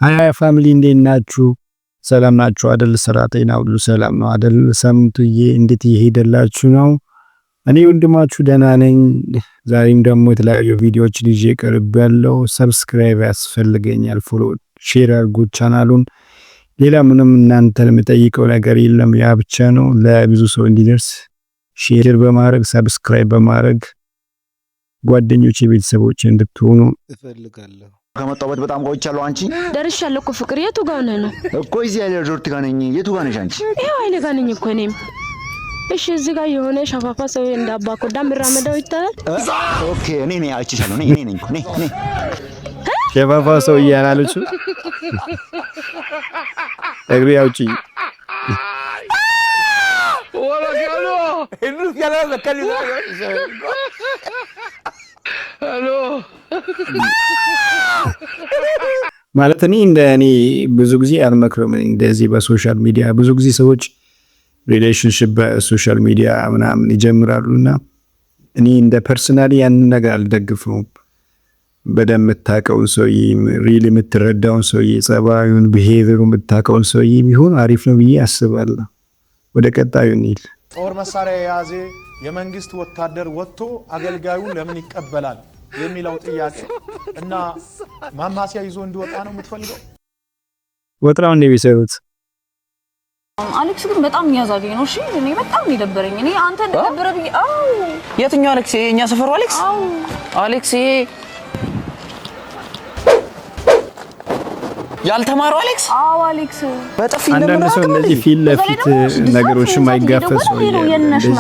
Hi family፣ እንዴት ናችሁ? ሰላም ናችሁ አደል? ስራ፣ ጤና ሁሉ ሰላም ነው አደል? ሳምንቱዬ እንዴት እየሄደላችሁ ነው? እኔ ወንድማችሁ ደህና ነኝ። ዛሬም ደግሞ የተለያዩ ቪዲዮዎችን ይዤ ቀርቤያለሁ። Subscribe ያስፈልገኛል። Follow፣ share አድርጉት ቻናሉን። ሌላ ምንም እናንተን የምጠይቀው ነገር የለም፣ ያ ብቻ ነው። ለብዙ ሰው እንዲደርስ share በማድረግ፣ subscribe በማድረግ ጓደኞቼ፣ ቤተሰቦች እንድትሆኑ እፈልጋለሁ። ከመጣሁበት በጣም ቆይቻለሁ። አንቺ ደርሻለሁ እኮ ፍቅር። የቱ ጋር ነህ ነው? እኮ እዚህ ያለ ሪዞርት ጋር ነኝ። የቱ ጋር ነሽ አንቺ? ይኸው አይነ ጋር ነኝ እኮ እኔም። እሺ፣ እዚህ ጋር የሆነ ሸፋፋ ሰው እንደ አባ ኮዳ የሚራመደው ይታያል። Okay፣ እኔ ነኝ፣ አይቼሻለሁ። እኔ ነኝ፣ እኔ ነኝ። ሸፋፋ ሰው እያላለችው እግሬ አውጪኝ። ማለት እኔ እንደ እኔ ብዙ ጊዜ አልመክርም እንደዚህ በ social media። ብዙ ጊዜ ሰዎች relationship በ social media ምናምን ይጀምራሉ እና እኔ እንደ personally ያንን ነገር አልደግፈውም። በደንብ የምታውቀውን ሰውዬ፣ real የምትረዳውን ሰውዬ፣ ጸባዩን፣ behavior ኡ የምታውቀውን ሰውዬ ቢሆን አሪፍ ነው ብዬ አስባለሁ። ወደ ቀጣዩ እንሂድ። ጦር መሳሪያ የያዘ የመንግስት ወታደር ወጥቶ አገልጋዩን ለምን ይቀበላል የሚለው ጥያቄ እና ማማሲያ ይዞ እንዲወጣ ነው የምትፈልገው? ወጥራው እንደ ቢሰሩት። አሌክስ ግን በጣም የሚያዛገኝ ነው። እሺ፣ እኔ በጣም ነው የደበረኝ። እኔ አንተ እንደደበረ ብዬ አዎ። የትኛው አሌክስ? ይሄ የኛ ሰፈሩ አሌክስ? አዎ። አሌክስ ይሄ ያልተማረው አሌክስ? አዎ አሌክስ። በጥፊ አንዳንድ ሰው እንደዚህ ፊት ለፊት ነገሮችን ማይጋፈጥ ሰው እንደዚህ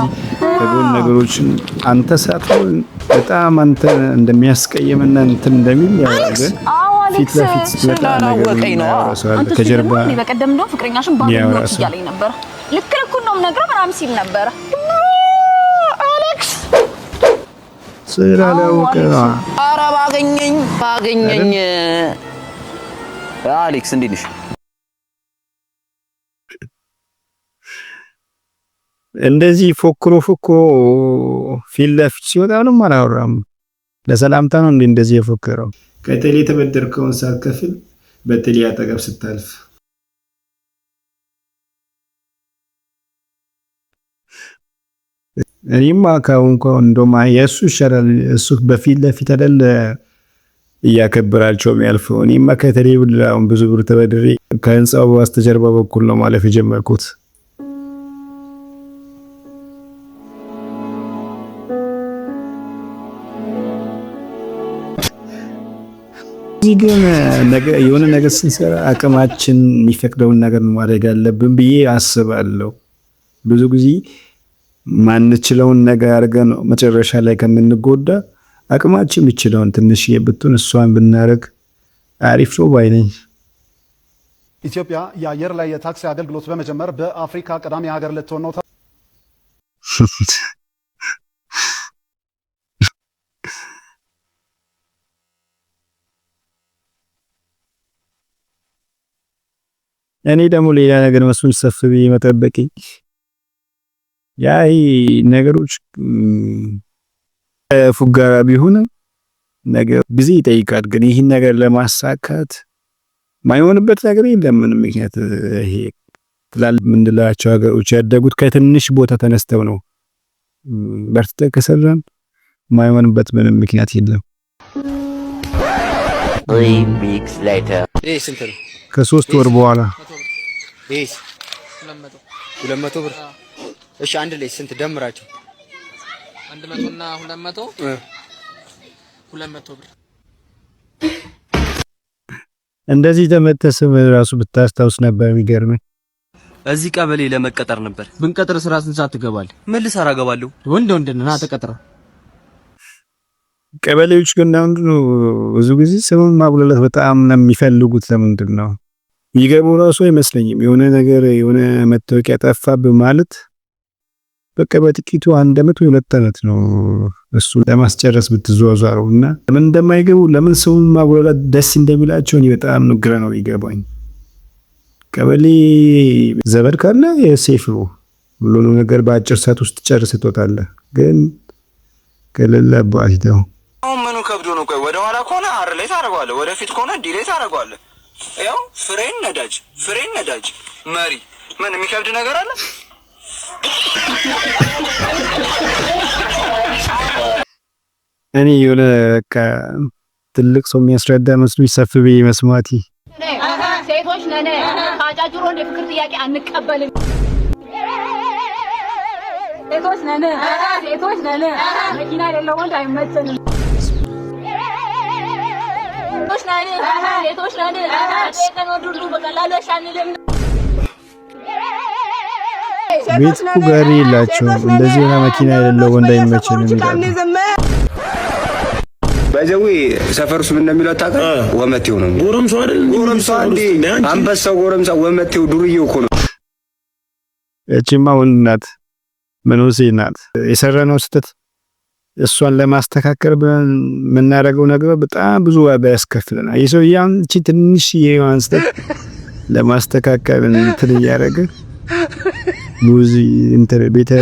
ከጎን ነገሮችን አንተ ሳትሆን በጣም አንተ እንደሚያስቀይምና እንትን እንደሚል ያደርጋል። አዎ። ፊት አሌክስ። ለፊት ስትመጣ ስላላወቀኝ ነው። ነገር አንተ እሱ ከጀርባ ደግሞ እኔ በቀደም እንደውም ፍቅረኛሽን ባገኘሁት የሚያወራ ሰው። እያለኝ ነበር። ልክ ልኩን ነው የምነግረው ምናምን ሲል ነበረ። አሌክስ። ስላላወቀ ነው። ኧረ ባገኘኝ ባገኘኝ። አሌክስ፣ እንዴት ነሽ? እንደዚህ ፎክሮ ፎክሮ ፊት ለፊት ሲወጣ ምንም አላወራም። ለሰላምታ ነው እንዴ እንደዚህ የፎከረው? ከቴሌ የተበደርከውን ሳትከፍል በቴሌ አጠገብ ስታልፍ። እኔማ ካሁን ካሁን እንደውም የእሱ ይሻላል። እሱ በፊት ለፊት አይደል እያከበራቸው የሚያልፈው። እኔማ ከቴሌ ብር አሁን ብዙ ብር ተበድሬ ከህንፃው በስተጀርባ በኩል ነው ማለፍ የጀመርኩት። እዚህ ግን የሆነ ነገር ስንሰራ አቅማችን የሚፈቅደውን ነገር ማድረግ አለብን ብዬ አስባለሁ። ብዙ ጊዜ ማንችለውን ነገር አድርገን መጨረሻ ላይ ከምንጎዳ አቅማችን የሚችለውን ትንሽዬ ብትሆን እሷን ብናደርግ አሪፍ ነው ባይ ነኝ። ኢትዮጵያ የአየር ላይ የታክሲ አገልግሎት በመጀመር በአፍሪካ ቀዳሚ ሀገር ልትሆን ነው። እኔ ደግሞ ሌላ ነገር መስሎኝ ሰፍ ብዬ መጠበቄ። ያ ነገሮች ፉገራ ቢሆንም ነገር ጊዜ ይጠይቃል። ግን ይህን ነገር ለማሳካት ማይሆንበት ነገር የለም። ምንም ምክንያት። ይሄ ትላልቅ የምንላቸው ሀገሮች ያደጉት ከትንሽ ቦታ ተነስተው ነው። በርትተህ ከሰራን ማይሆንበት ምንም ምክንያት የለም። 3 weeks later. ይሄ ስንት ነው? ከ3 ወር በኋላ። ይሄስ? 200 ብር። እሺ፣ አንድ ላይ ስንት ደምራቸው? 100 እና 200፣ 200 ብር። እንደዚህ ተመተህ ስም ራሱ ብታስታውስ ነበር የሚገርመኝ። እዚህ ቀበሌ ለመቀጠር ነበር። ብንቀጥር ስራ ስንት ሰዓት ትገባለህ? ምን ልሰራ እገባለሁ? ወንድ ወንድ ነህ፣ ና ተቀጥረ። ቀበሌዎች ግን ለምንድን ነው ብዙ ጊዜ ስሙን ማጉላላት በጣም ነው የሚፈልጉት? ለምንድን ነው የሚገቡ ራሱ አይመስለኝም። የሆነ ነገር፣ የሆነ መታወቂያ ጠፋብህ ማለት በቃ በጥቂቱ አንድ አመት ወይ 2 አመት ነው እሱ ለማስጨረስ ብትዟዟረው። እና ለምን እንደማይገቡ፣ ለምን ሰውን ማጉላላት ደስ እንደሚላቸው እኔ በጣም ነው ግራ ነው ይገባኝ። ቀበሌ ዘመድ ካለ safe ነው፣ ሁሉንም ነገር በአጭር ሰዓት ውስጥ ጨርሰህ ትወጣለህ። ግን ከሌለ አባት። አሁን ምኑ ከብዶ ነው? ቆይ፣ ወደ ኋላ ከሆነ R ላይ ታደርገዋለህ፣ ወደፊት ከሆነ D ላይ ታደርገዋለህ። ያው ፍሬን ነዳጅ፣ ፍሬን ነዳጅ፣ መሪ። ምን የሚከብድ ነገር አለ? እኔ የሆነ በቃ ትልቅ ሰው የሚያስረዳ መስሎኝ ሰፍ ብዬ መስማቴ። ሴቶች ነን፣ ከአጫጭሮ እንደ ፍቅር ጥያቄ አንቀበልም። ሴቶች ነን፣ ሴቶች ነን፣ መኪና የሌለው ወንድ አይመቸንም። ሴቶች ነን፣ ሴቶች ነን፣ ጠየቀን ወንድ ሁሉ በቀላሉ እሺ አንልም። ቤት እኮ ጋሪ የላቸውም። እንደዚህ የሆነ መኪና የሌለው ወንድ አይመቸንም ይላሉ። By the way ሰፈር ውስጥ ምን እንደሚለው ታውቃለህ? ወመቴው ነው። ጎረምሳው አይደል? ጎረምሳው እንዴ! አንበሳው ጎረምሳ ወመቴው ዱርዬው እኮ ነው። እቺማ ወንድ ናት፣ መነኩሴ ናት። የሰራነው ስህተት እሷን ለማስተካከል ብለን የምናደርገው ነገር በጣም ብዙ ዋጋ ያስከፍለናል። ይህ ሰውዬ አሁን እቺ ትንሽ የዋን ስህተት ለማስተካከል እንትን እያደረገ ሙዚ እንትን ቤተ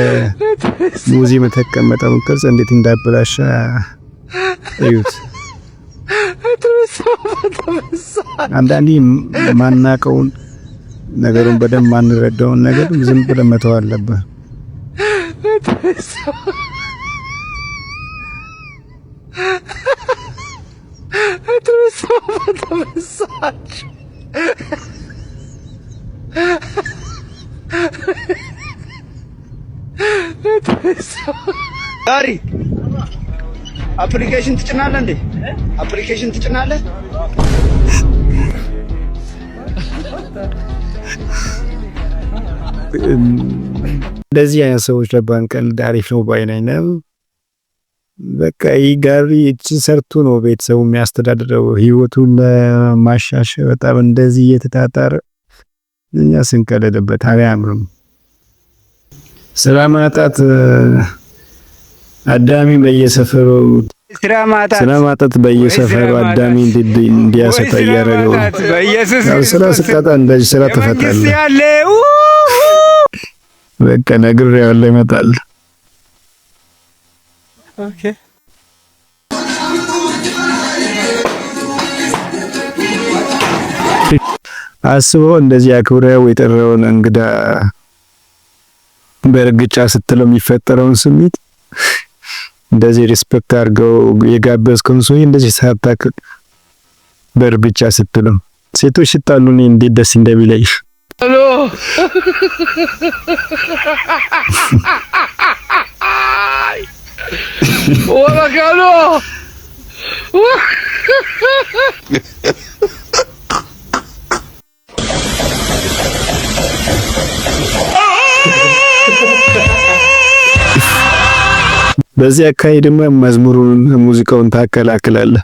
ሙዚየም የተቀመጠውን ቅርጽ እንዴት እንዳበላሸ እዩት። አንዳንዴ ማናቀውን ነገሩን በደንብ ማንረዳውን ነገር ዝም ብለን መተው አለብህ። ጋሪ application ትጭናለህ እንዴ? Application ትጭናለህ? እንደዚህ አይነት ሰዎች ለባንቀልድ አሪፍ ነው ባይ ነኝ። በቃ ይህ ጋሪ እችን ሰርቶ ነው ቤተሰቡ የሚያስተዳድረው፣ ህይወቱን ለማሻሻል በጣም እንደዚህ እየተጣጣረ እኛ ስንቀለድበት አያምርም። ስራ ማጣት አዳሚ በየሰፈሩ ስራ ማጣት ስራ ማጣት በየሰፈሩ አዳሚ እንዲያሰጣ እያደረገው ነው። በኢየሱስ ያው ስራ ስታጣ እንደዚህ ስራ ትፈታለህ። ያለ በቃ ነግሬዋለሁ ይመጣል። Okay. አስበው እንደዚህ አክብረው የጠራውን እንግዳ በእርግጫ ስትለው የሚፈጠረውን ስሜት፣ እንደዚህ respect አድርገው የጋበዝከውን ሰውዬ እንደዚህ ሳታክ በእርግጫ ስትለው፣ ሴቶች ሲጣሉ እኔ እንዴት ደስ እንደሚለኝ። Hello. ወበካሎ። በዚህ አካሄድ ደግሞ መዝሙሩን ሙዚቃውን ታቀላቅላለህ።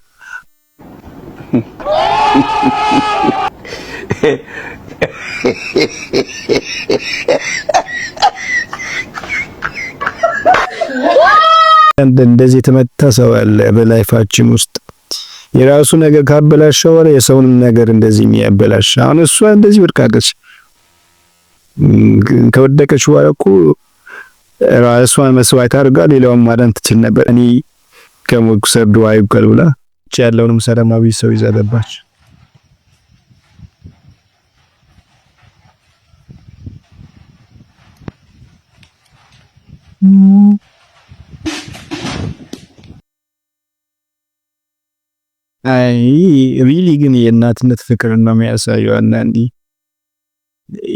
እንደዚህ የተመታ ሰው አለ በ life ኣችን ውስጥ፣ የራሱ ነገር ካበላሸው በኋላ የሰውንም ነገር እንደዚህ የሚያበላሽ። አሁን እሷ እንደዚህ ወድቃለች። ከወደቀች በኋላ እኮ ራሷን መስዋዕት አድርጋ ሌላውን ማዳን ትችል ነበር። እኔ ከሞትኩ ሰርዶ አይብቀል ብላ ያለውንም ሰላማዊ ሰው ይዛ ገባች። አይ really ግን የእናትነት ፍቅር ነው የሚያሳየው። አንዳንዴ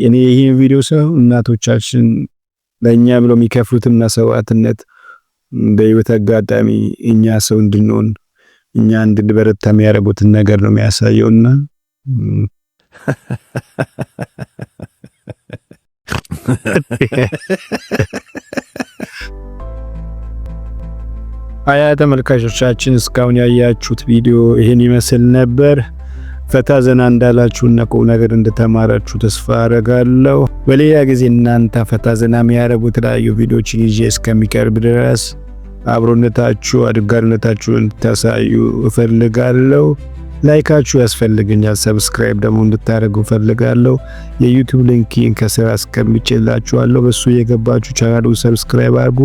እኔ ይሄን ቪዲዮ ሰው እናቶቻችን ለእኛ ብለው የሚከፍሉትን መስዋዕትነት፣ በህይወት አጋጣሚ እኛ ሰው እንድንሆን፣ እኛ እንድንበረታ የሚያደርጉትን ነገር ነው የሚያሳየውና። አያ ተመልካቾቻችን፣ እስካሁን ያያችሁት ቪዲዮ ይሄን ይመስል ነበር። ፈታ ዘና እንዳላችሁ እና ቁም ነገር እንደተማራችሁ ተስፋ አረጋለሁ። በሌላ ጊዜ እናንተ ፈታ ዘና የሚያደርጉ የተለያዩ ቪዲዮዎችን ይዤ እስከሚቀርብ ድረስ አብሮነታችሁ አጋርነታችሁ እንድታሳዩ እፈልጋለሁ። Like ኣችሁ ያስፈልገኛል። Subscribe ደግሞ እንድታደርጉ እፈልጋለሁ። የ YouTube link ን ከስር አስቀምጬላችኋለሁ። በሱ እየገባችሁ ቻናሉን subscribe አድርጉ።